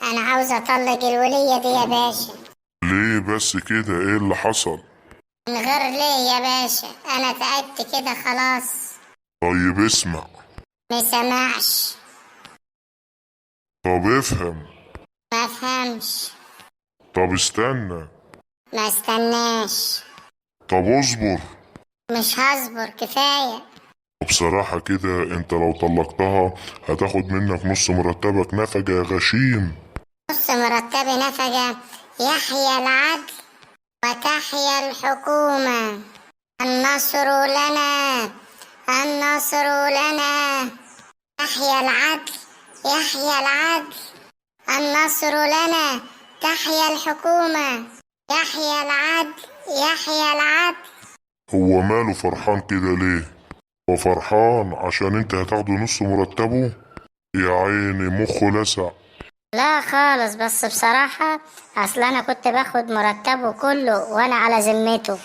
انا عاوز اطلق الولية دي يا باشا. ليه بس كده؟ ايه اللي حصل؟ من غير ليه يا باشا، انا تعبت كده خلاص. طيب اسمع. ما سمعش. طب افهم. ما فهمش. طب استنى. ما استناش. طب اصبر. مش هصبر، كفاية. وبصراحة كده انت لو طلقتها هتاخد منك نص مرتبك نفقة يا غشيم. نص مرتبي نفقة؟ يحيى العدل وتحيا الحكومة. النصر لنا، النصر لنا. يحيى العدل، يحيى العدل. النصر لنا، تحيا الحكومة. يحيى العدل، يحيى العدل. هو ماله فرحان كده ليه؟ هو فرحان عشان انت هتاخده نص مرتبه؟ يا عيني مخه لسع. لا خالص، بس بصراحة أصل أنا كنت باخد مرتبه كله وأنا على ذمته.